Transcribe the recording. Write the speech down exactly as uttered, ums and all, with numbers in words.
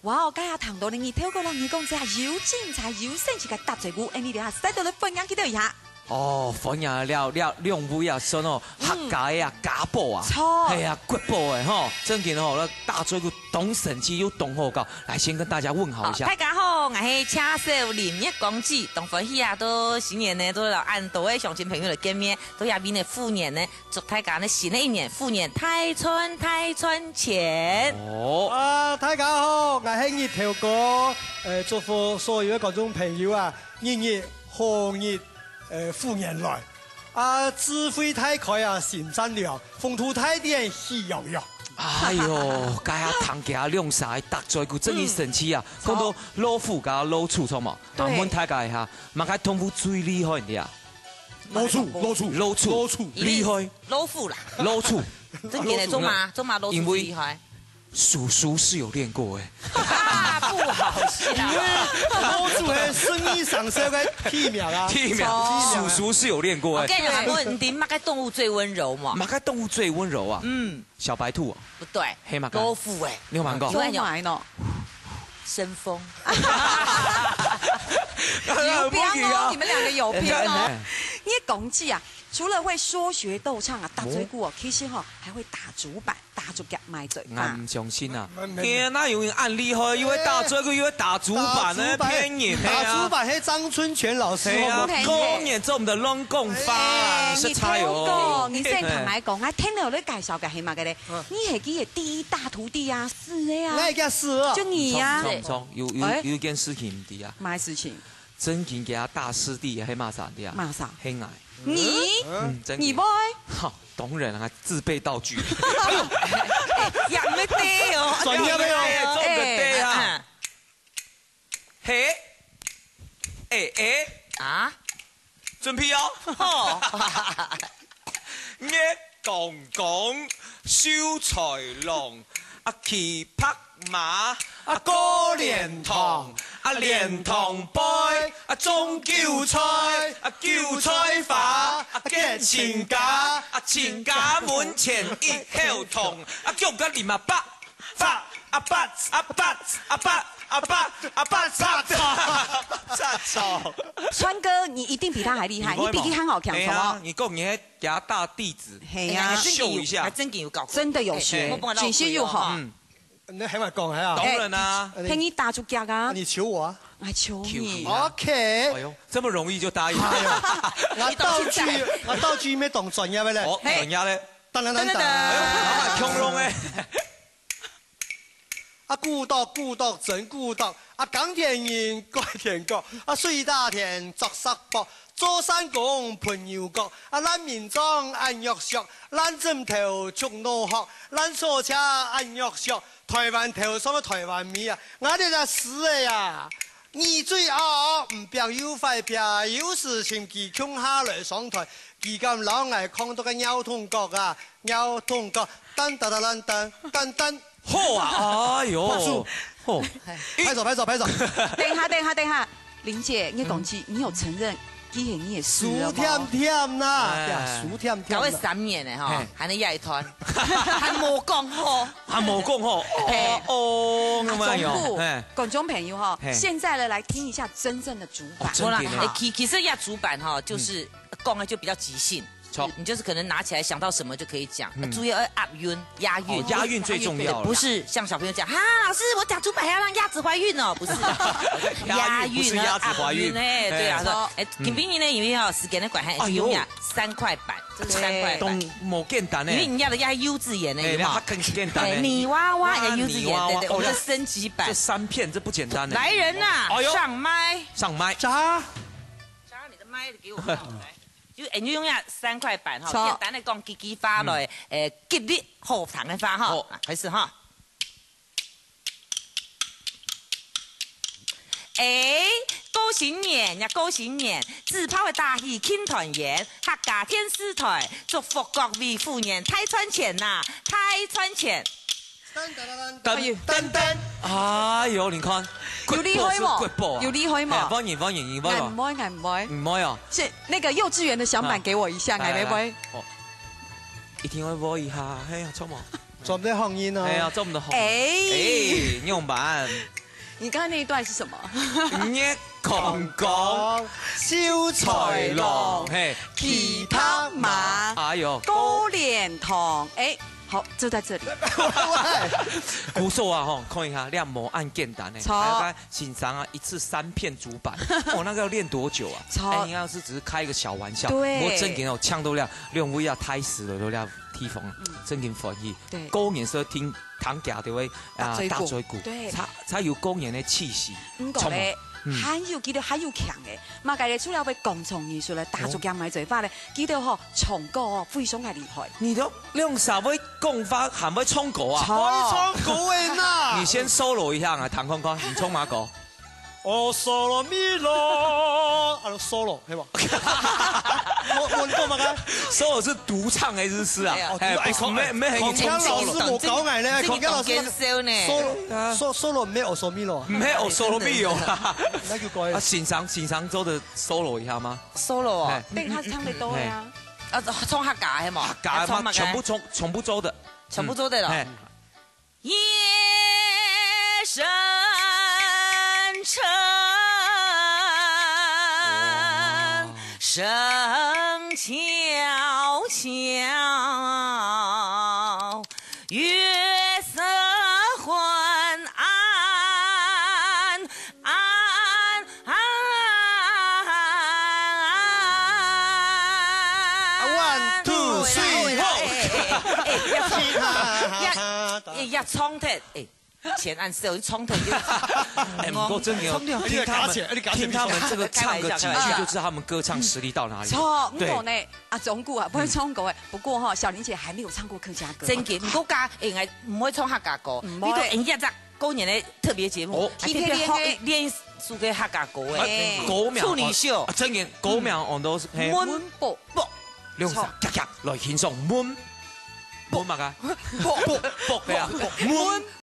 哇哦，今下聽到呢，你透過人你講這下有精彩、有生趣个打嘴鼓，哎，你等下使到來分享幾多一下？哦，分享了了兩位啊，算哦，嗯。客家个啊，家寶啊，著。係啊，國寶个吼，正經吼，該打嘴鼓當生趣又當好搞，來先跟大家問好一下。好，大家好，𠊎係車手林月光子，當歡喜啊，到新年呢，都有恁多个鄉親朋友來見面，到這片个虎年呢， 祝大家呢新个一年虎年大賺大賺錢。哦。啊，大家好，𠊎係日頭哥，呃，祝福所有个觀眾朋友啊，日日好日，呃，虎年來。啊，智慧大開啊，心善良，宏圖大展喜洋洋。哎喲，該下聽佢兩儕打嘴鼓，真个生趣啊！嗯。講到老虎佮老鼠，著無？對。啊，問大家一下，麼个動物最厲害个啊？老鼠，老鼠，老鼠，老鼠。厲害。 老虎啦。老鼠。正經个，做麼？做麼老鼠最厲害？因為鼠鼠是有練過的。啊，不好笑。老鼠係十二生肖个地名啊。地名，著。鼠鼠是有練過的。OK，好，問你，麼个動物最溫柔嘛？麼个動物最溫柔啊？嗯。小白兔啊。不對。係麼个？老虎欸。你有聽過？有啊，有。做麼个呢？ 生風。有病哦，莫急啊。你們兩個有病哦。哎，哎，哎。你講起啊，除了會說學逗唱啊，打嘴鼓哦，哦。其實吼，還會打竹板、打竹夾賣嘴巴。𠊎毋相信啊。沒，沒，沒。天哪，有人恁厲害，又會打嘴鼓，又會打竹板呢，哎，打竹板。騙人的啊。打竹板，係張春泉老師，係啊，好不好？過年做毋得亂講話，哎，實在哦。你聽講，你先聽𠊎講，哎。𠊎聽到你介紹个係麼个咧？嗯。你係佢个第一大徒弟啊， 係个啊。𠊎个係啊。就你啊。毋錯，毋錯，有，有，哎。有一件事情毋知啊。麼个事情？正經佢个大師弟係麼儕知啊？麼儕？係𠊎。你？嗯，正經。你會？哈，當然啊，自備道具。哎，也毋對哦。專業个哦。哎，做毋得啊。哎，哎。嘿，哎，哎。啊？ 準備哦。好。月光光，秀才郎，啊，騎白馬，啊，過蓮塘，啊，蓮塘背，啊，種韭菜，啊，韭菜花，啊，結親家，啊，親家門前一口塘，啊，腳甲淋啊白。 發，啊發，啊發，啊發，啊發，啊發，發，發，發，發。川哥，你一定比他還厲害，你比他還好強，你會嗎？哎呀，你講你係佢个大弟子，係啊。秀一下。還真有搞過。真的有學，哎，哎。真係有吼。嗯。你還會講，還好。當然啊。哎，聽你打竹夾啊。啊，你求我啊。哎，求你。求你啊。OK。哎喲，這麼容易就答應。哎喲，𠊎道具，𠊎道具乜當專業个咧。哦，嘿。專業咧。當然，當然。哎喲，老闆，窮攏哎。 啊，孤獨，孤獨，真孤獨。啊，耕田人，蓋田角。啊，水打田，作石駁。做散工，歕牛角。啊，爛眠床，恁肉熟。爛枕頭，觸腦殼。爛鎖匙，恁肉熟。臺灣頭上个臺灣尾啊！𠊎這隻獅仔啊！你最拗，毋拚又壞拚，有時尋佢共下來上臺，佢敢摎𠊎囥到个尿桶角啊！尿桶角，噔噔噔噔噔噔噔。 好啊，哎喲，拍手。好。拍手，拍手，拍手。等一下，等一下，等一下，玲姐，你講起，嗯。你有承認，其實你也是了嗎？輸恬恬啦，哎。呀，輸恬恬啦。搞了三年了哈，嘿。還能壓一團，還無講好。還無講好，哦，嘿。哦，那麼樣，啊，總部，嘿。觀眾朋友哈，嘿。現在呢，來聽一下真正的竹板。哦，真的呢。無啦，哎，其，其實壓竹板哈，就是，嗯。講的就比較即興。 著。你就是可能拿起來想到什麼就可以講，嗯。注意要押韻，押韻。哦，押韻最重要了。對，不是像小朋友講，哈，老師，我講竹板還要讓鴨子懷孕哦，不是。押韻，不是鴨子懷孕。押韻啊，押韻，哎，對啊，哎。說，哎，嗯。今晡日呢，因為哦，時間的關係，哎喲。就用呀，三塊板，這是三塊板。對。當無簡單呢。因為你壓的壓幼稚園呢，哎，有沒有？那它更簡單呢。哎，泥娃娃的幼稚園，泥娃娃，對，對，我們的升級版。哦，這三片，這不簡單呢。來人吶，哎喲。上麥。上麥。啥？啥？你的麥給我好，來。 就，哎，你用這三塊板哈，著。簡單的講幾句話來，嗯。呃，激勵好聽的話哈。好。啊，開始哈。哎，過新年呀，過新年，紙炮个打氣慶團圓，客家電視台祝福各位虎年大賺錢吶，大賺錢。 噔噔噔噔噔。哎喲。哎喲，你看，有厲害無？國寶啊。有厲害無？哎，歡迎，歡迎，你會無？𠊎毋會，𠊎毋會。毋會哦。是那個幼稚園的響板給我一下，哎，來，來，來。𠊎會。哦，一定愛會一下，嘿，著無？做毋得好人哦。哎呀，做毋得好。哎。哎，仰般？你剛才那一段是什麼？月光光，秀才郎，嘿，騎白馬。哎喲。高脸堂，哎，好，就在這裡。古手啊，吼，看一下，你無恁簡單呢。著。大概欣賞啊，一次三遍竹板，哦，那個要練多久啊？著。哎，你要是只是開一個小玩笑，對。毋過正經哦，嗆到了，兩位啊，刣死了，都了地方，嗯。正經歡喜。 對。過年時候聽，聽佢就會，啊，打嘴鼓。打嘴鼓。對。才，才有過年的氣息。毋過咧，衝啊。嗯。還有，佢兜還有強的，嘛，佢兜除了會講唱藝術咧，打竹劍个嘴法咧，佢兜吼，唱歌哦，非常个厲害。你都兩儕會講話，還會唱歌啊？唱。會唱歌的啦。你先 solo 一下啊，彈看看，你唱麼歌？ 哦，solo mi lo，啊，solo，係無？我，我，你講麼个？Solo 是獨唱還是詩啊？哎呀。哦，哎，獨，哎，不是，沒，沒很，孔锵老師無教𠊎呢，孔锵老師，你講見笑呢。Solo，啊。So-，solo 沒有 solo mi lo。沒有 solo mi lo 啦。那就怪。啊，欣賞，欣賞做得 solo 一下嗎？Solo哦。哎。對，他唱得多呀。哎。啊，唱客家係無？客家嘛，啊，唱麼个？全部做，全部做得。全部做得了。嗯。哎。 夜深沉，聲悄悄，月色昏暗，暗，暗。啊，one, two, three，哎，哎，哎，哎，要唱，要，哎，要唱忒，哎。 前暗時有衝突。哎，不過真的哦，衝突。聽他們，你搞起來，你搞起來。聽他們這個唱個幾句，就知道他們歌唱實力到哪裡。著，對。毋過呢，啊，總共啊，毋會唱歌誒。不過哈，小玲姐還沒有唱過客家歌。正經，毋過佢應該毋會唱客家歌，毋會。你都演一隻過年的特別節目，哦。還特別好練一首个客家歌誒。哎。啊，歌名，處女秀。啊，正經，歌名，嗯。哦，都係，嘿。悶。悶。兩儕，著。遽遽來欣賞悶。悶麼个？悶。悶。悶。